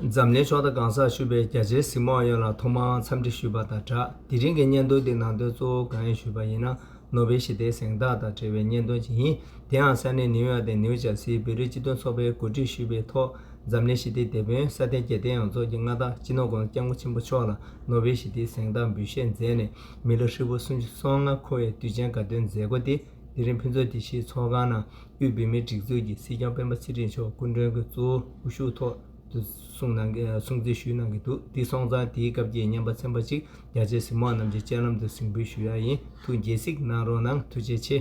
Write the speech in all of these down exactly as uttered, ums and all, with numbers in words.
འཛམ་གླིང་ཕྱོགས་མཐའ་གང་སར་བཞུགས་པའི་རྒྱ་ཆེའི་གཟིགས་མོ་བ་ཡོངས་ལ་ཐོག་མར་འཚམས་འདྲི་ཞུས་པ་དང་སྦྲགས། དེ་རིང་གི་བརྙན་ཐུང་འདི་ནང་དོན་གཙོ་བོ་གང་ཡིན་ཞུས་པ་ཡིན་ན། ནོ་བེལ་ཞི་བདེའི་གཟེངས་རྟགས་དང་འབྲེལ་བའི་བརྙན་ཐུང་ཅིག་ཡིན། དེའང་ས་གནས་ནིའུ་ཡོག་དང་ནིའུ་ཇར་སིའི་བོད་རིགས་སྤྱི་མཐུན་ཚོགས་པས་གོ་སྒྲིག་ཞུས་པའི་ཐོག་འཛམ་གླིང་ཞི་བདེའི་དེད་དཔོན་ས་སྟེང་རྒྱལ་བསྟན་ཡོངས་རྫོགས་ཀྱི་མངའ་བདག་སྤྱི་ནོར་༸གོང་ས་༸སྐྱབས་མགོན་ཆེན་པོ་མཆོག་ལ་ནོ་བེལ་ཞི་བདེའི་གཟེངས་རྟགས་འབུལ་བཞེས་མཛད་ནས་མི་ལོ་ཧྲིལ་པོ་སུམ་ཅུ་སོ་ལྔ་འཁོར་བའི་དུས་ཆེན་དགའ་སྟོན་མཛད་སྒོ་དེ་དེ་རིང་ཕུན་ཚོགས་བདེ་སྐྱིད་ཚོགས་ཁང་ནང་དབུས་བོད་མིའི་སྒྲིག་འཛུགས་ཀྱི་སྲིད་སྐྱོང་སྤེན་པ་ཚེ་རིང་མཆོག་སྐུ་མགྲོན་གྱི་གཙོ་བོ་དབུ་བཞུགས་ཐོག་ཏུ་གསུང་གནང་གི་གསུང་ཆོས་ཞུས་གནང་གི་འདུག་འདི་སོང་ཙང་དེའི་སྐབས་ཀྱི་བརྙན་པར་ཚན་པ་གཅིག་རྒྱ་ཆེའི་གཟིགས་མོ་བ་རྣམས་ཀྱི་སྤྱན་ལམ་དུ་གཟིགས་འབུལ་ཞུ་ཡ་ཡིན། ཐུགས་དགྱེས་གཟིགས་གནང་རོགས་གནང་། ཐུགས་རྗེ་ཆེ།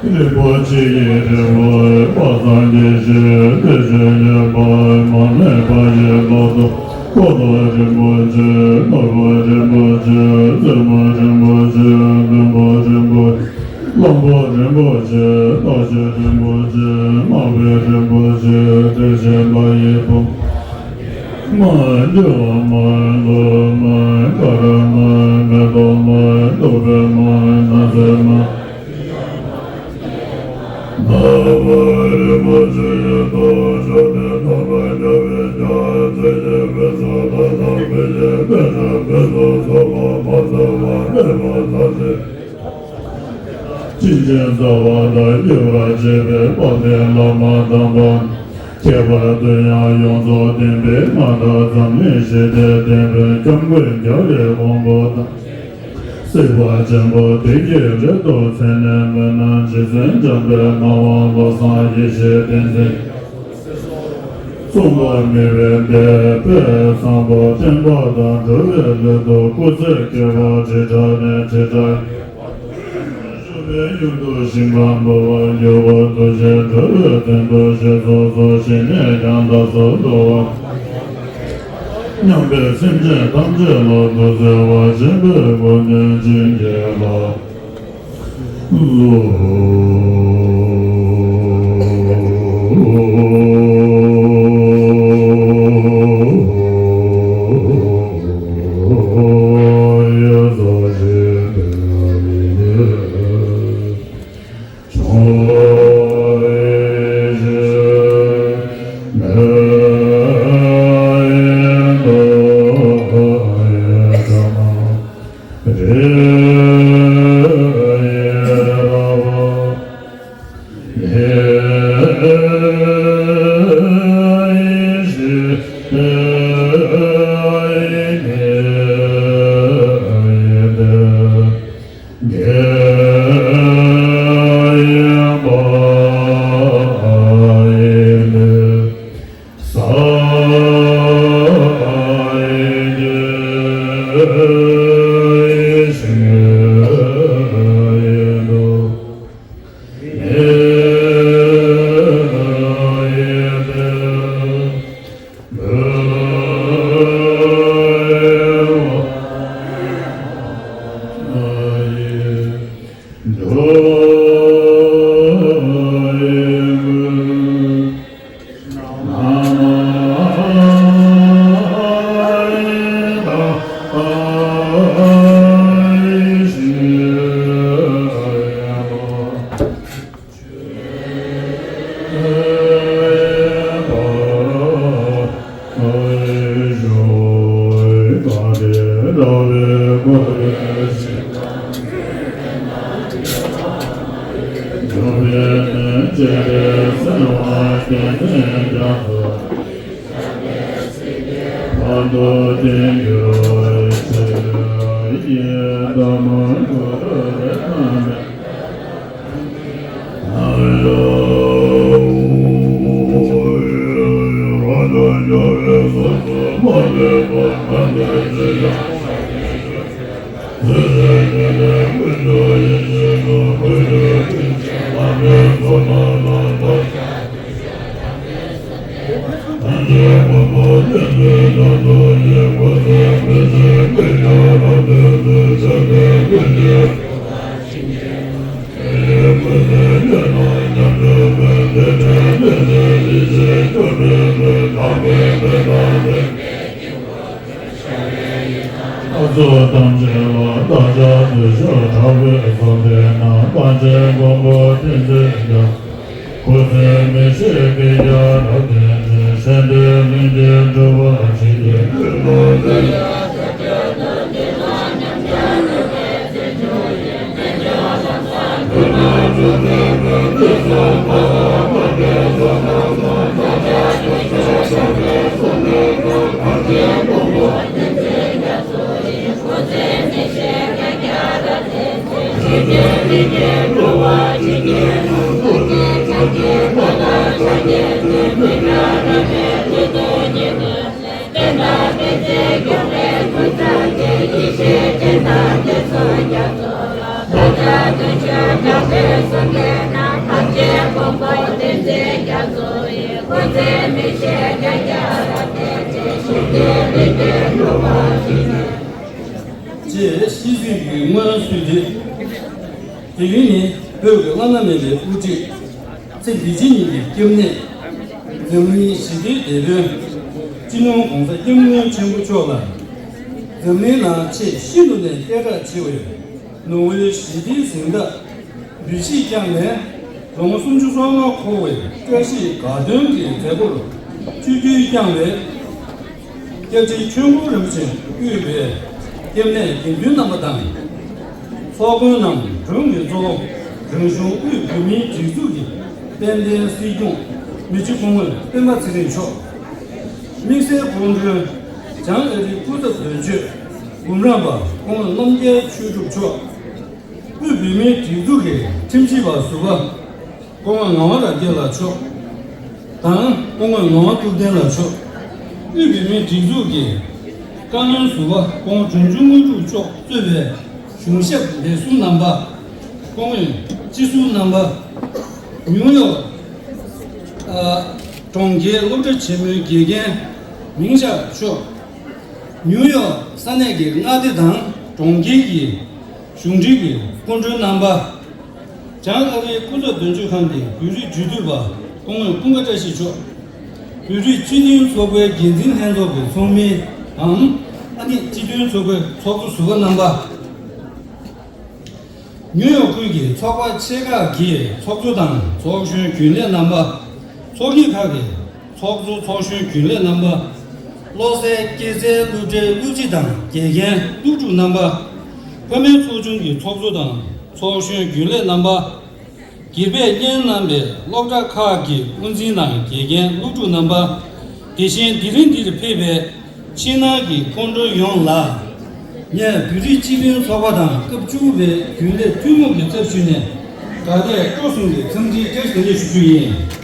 རིན་པོ་ཆེ་ཡི་རིལ་བུ་དཔག་བསམ་གྱི་ཞིང་དེ་བཞིན་གཤེགས་པ་མ་ལུས་པ་ཡི་ལག་ཏུ་འཁོར་ལོ་རིན་པོ་ཆེ། ནོར་བུ་རིན་པོ་ཆེ། སེར་མོ་རིན་པོ་ཆེ། ལྷུན་པོ་རིན་པོ་ཆེ། གླང་པོ་རིན་པོ་ཆེ། རྟགས་བཞི་རིན་པོ་ཆེ། སྔགས་པའི་རིན་པོ་ཆེ། དེ་བཞིན་པ་ཡི་བུམ། མ་འདྲ་བ་མ་ལུས་མ་དཀར་མ་མེ་ཏོག་མ་བདུག་སྤོས་མ་ནགས་ཚལ་མ། ནགས་པ་རིན་པོ་ཆེ་ཡི་ཏོག་ཤོག་དེ་ནགས་པ་རྒྱ་བའི་རྒྱ་ཚེ་ཡི་བེ་སོ་ད་དང་བེ་ཡི་བེ་ཤ་བེ་སོ་སོགས་པ་མ་ཟད་པ་མེད་པ་ཐམས་ཅད། ཅིན་ཅིན་ཟ་བ་དང་དབྱེ་བར་བྱེད་པའི་དཔལ་ལྡན་བླ་མ་དམ་པ། ཁྱད་པར་དུ་ཡང་ཡོངས་རྫོགས་ལྡན་པའི་མངའ་བདག་འཛམ་གླིང་ཞི་བདེའི་སྟེང་དུ་སྐྱབས་མགོན་རྒྱལ་བའི་དབང་པོ་དང་། སྲིད་པ་ཆེན་པོ་བདེ་སྐྱིད་རེ་དོགས་མཚན་ནས་མེད་ན་རྗེ་བཙུན་འཇམ་དཔལ་སྣང་བ་བློ་བཟང་ཡེ་ཤེས་བསྟན་འཛིན། གསུངས་པ་མེད་པའི་འདས་པའི་བཟང་པོ་བསྟན་པ་དང་འགྲོ་བའི་ལུས་དུ་སྐུ་ཚེ་བསྐལ་པ་ཁྲི་ཕྲག་ནས་ཁྲི་ཕྲག་བཞུགས་པའི་ཡུན་དུ་ཞིང་ཁམས་འགྲོ་བ་འགྱུར་བ་འདུ་ཤེས་འགྲོ་བའི་དོན་དུ་ཞེས་སོ་སོ་ཞིང་ནས་ཀྱང་བདག་སོགས་འགྲོ་བ་མཉམ་པའི་སེམས་ཅན་ཐམས་ཅད་ལ་ཐུགས་བརྩེ་བ་ཆེན་པོའི་སྒོ་ནས་བྱིན་གྱིས་བརླབ། ཨ་ཙོ་ཐམས་ཅད་ལ་བདག་ཅག་འདོད་ཆགས་དྲག་པོས་གསོད་པས་ན། བརྟན་ཅིང་མགོན་པོ་བསྟན་འཛིན་རྒྱ། འཁོར་ཚེ་མི་ཤེས་ཀྱི་རྒྱལ་རབས་བསྟན་ཅིང་། སེམས་དཔའི་གླིང་རྗེས་སྒྲུབ་པར་བྱེད་ཅིང་། ཅེས་ཤིས་ཚིག་གི་སྔོན་བསུས་ཏེ། དེ་རིང་ནི་བོད་ཀྱི་བླ་ན་མེད་པའི་དབུ་ཁྲིད། ཚེ་འདི་ཕྱི་གཉིས་ཀྱི་སྐྱབས་གནས། འཛམ་གླིང་ཞི་བདེའི་དེད་དཔོན། སྤྱི་ནོར་༸གོང་ས་༸སྐྱབས་མགོན་ཆེན་པོ་མཆོག་ལ། འཛམ་གླིང་ནང་ཆེས་ཤིན་ཏུ་ནས་སྐད་གྲགས་ཆེ་བའི་ནོར་ཝེ་ཞི་བདེའི་གཟེངས་རྟགས་འབུལ་བཞེས་བསྐྱངས་ནས། ལོ་ངོ་སུམ་ཅུ་སོ་ལྔ་འཁོར་བའི་བཀྲ་ཤིས་དགའ་སྟོན་གྱི་མཛད་སྒོར་ཆིབས་བསྒྱུར་བསྐྱངས་པའི་སྐྱབས་རྗེ་ཆོས་འཁོར་རིན་པོ་ཆེ་དབུས་པའི་སྐྱབས་གནས་དགེ་འདུན་རྣམ་པ་དང་། ཚོགས་མགོན་རྣམས་དྲུང་ནས་གཙོ་བོ་རང་གཞུང་དབུས་བོད་མིའི་སྒྲིག་འཛུགས་ཀྱི་དཔལ་ལྡན་སྲིད་སྐྱོང་མི་རྗེ་སྐུ་ངོ་སྤེན་པ་ཚེ་རིང་མཆོག་དམིགས་བསལ་སྐུ་མགྲོན་བྱང་ཨ་རིའི་སྐུ་ཚབ་དོན་གཅོད་འབུམ་རམས་པ་སྐུ་ངོ་རྣམ་རྒྱལ་ཆོས་གྲུབ་མཆོག་དབུས་བོད་མིའི་སྒྲིག་འཛུགས་ཀྱི་ཁྲིམས་ཞིབ་པ་ཟུར་པ་སྐུ་ངོ་ངག་དབང་རབ་རྒྱས་ལགས་མཆོག་དང་། སྐུ་ངོ་ངག་དབང་ཐུབ་བསྟན་ལགས་མཆོག་དབུས་བོད་མིའི་སྒྲིག་འཛུགས་ཀྱི་བཀའ་བློན་ཟུར་པ་སྐུ་ངོ་དྲུང་ཆུང་དངོས་གྲུབ་མཆོག་གཙོས་པའི་གཞུང་ཞབས་ལས་ཟུར་རྣམ་པ། སྐུ་ངོ་སྤྱི་ཟུར་རྣམ་པ། ཉིའུ་ཡོག་ཨ་གྲོང་ཁྱེར་སློབ་གྲྭ་ཆེན་མོའི་དགེ་རྒན་མིང་ཞག་མཆོག་ཉིའུ་ཡོག་ས་གནས་ཀྱི་མངའ་སྡེ་དང་གྲོང་ཁྱེར་གྱི་གཞུང་འབྲེལ་གྱི་སྐུ་མགྲོན་རྣམ་པ། བྱང་ཨ་རིའི་སྐུ་ཚབ་དོན་གཅོད་ཁང་གི་བོད་རིགས་འབྲེལ་མཐུད་པ་སྐུ་ངོ་ཀུན་དགའ་བཀྲ་ཤིས་མཆོག་བོད་རིགས་སྤྱི་མཐུན་ཚོགས་པའི་འགན་འཛིན་ལྷན་ཚོགས་ཀྱི་ཚོགས་མི་དང་། ཨ་ནི་སྤྱི་མཐུན་ཚོགས་པའི་ཚོགས་གཙོ་ཟུར་པ་རྣམ་པ། ཉིའུ་ཡོག་ཁུལ་གྱི་ཚོགས་པ་ཆེ་ཁག་གི་ཚོགས་གཙོ་དང་ཚོགས་གཞོན་རྒྱུན་ལས་རྣམ་པ། ཚོགས་སྐྱིད་ཁག་གི་ཚོགས་གཙོ་ཚོགས་གཞོན་རྒྱུན་ལས་རྣམ་པ། བློ་གསལ་སྐྱེད་ཚལ་སློབ་གྲྭའི་སློབ་སྤྱི་དང་དགེ་རྒན་སློབ་ཕྲུག་རྣམ་པ། ཕ་མའི་ཚོགས་ཆུང་གི་ཚོགས་གཙོ་དང་ཚོགས་གཞོན་རྒྱུན་ལས་རྣམ་པ། སྒེར་པས་སྙན་གནང་བའི་སློབ་གྲྭ་ཁག་གི་དབུ་འཛིན་དང་དགེ་རྒན་སློབ་ཕྲུག་རྣམ་པ། དེ་བཞིན་དེ་རིང་འདིར་ཕེབས་པའི་ཕྱི་ནང་གི་སྐུ་མགྲོན་ཡོངས་ལ། ངས་བོད་རིགས་སྤྱི་མཐུན་ཚོགས་པ་དང་སྐབས་བཅུ་པའི་རྒྱུན་ལས་ཐུན་མོང་གི་ཚབ་ཞུས་ནས་དགའ་དད་སྤྲོ་གསུམ་གྱི་འཚམས་འདྲི་བཀྲ་ཤིས་བདེ་ལེགས་ཞུ་རྒྱུ་ཡིན།